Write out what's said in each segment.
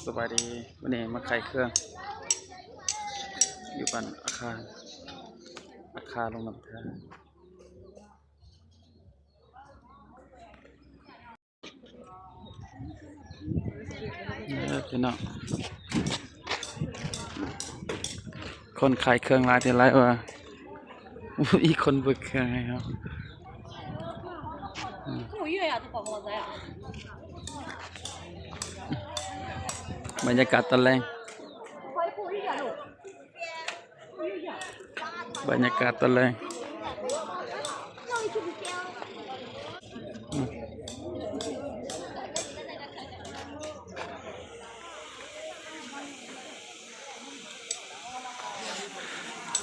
ສະບາຍດີ ມື້ນີ້ມາຂາຍເຄື່ອງຢູ່ບ້ານອາຄາ ອາຄາລົງນ້ຳທາ. ເອີ ພີ່ນ້ອງ ຄົນຂາຍເຄື່ອງຫຼາຍແຕ່ຫຼາຍວ່າ ອີກຄົນເບິ່ງເຄື່ອງໃຫ້ເຮົາ. ບັນຍາກາດຕອນແລງ. ບັນຍາກາດຕອນແລງ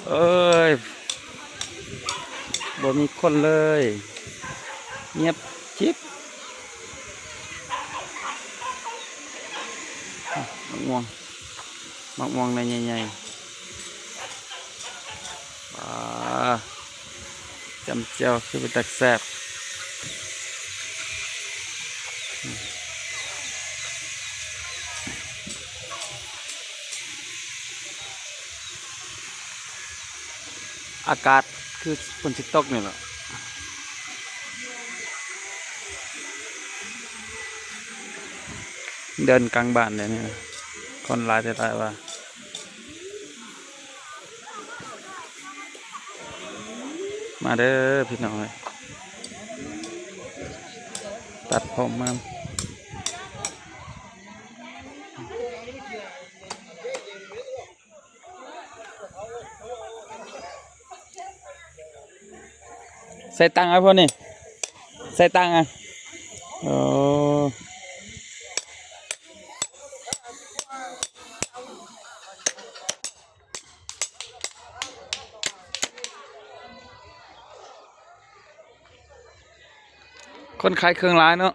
ເອີຍ ບໍ່ມີຄົນເລີຍ ງຽບຈິບ. ໝາກມ່ວງ ໝາກມ່ວງໜ່ວຍໃຫຍ່ໆ ປາ ຈ້ຳແຈ່ວຄືເປັນຕາແຊບ. ອາກາດຄືຝົນຊິຕົກນີ້ແຫຼະ ເດີນກາງບ້ານແລ້ວນີ້ ຄົນຫຼາຍແທ້ຫຼາຍວ່າ. ມາເດີພີ່ນ້ອງເອີຍ ຕັດຜົມມາ. ໃສ່ຕັງເອົາພວກນີ້ ໃສ່ຕັງເອົາ. ໂອ້ ຄົນຂາຍເຄື່ອງຫຼາຍເນາະ.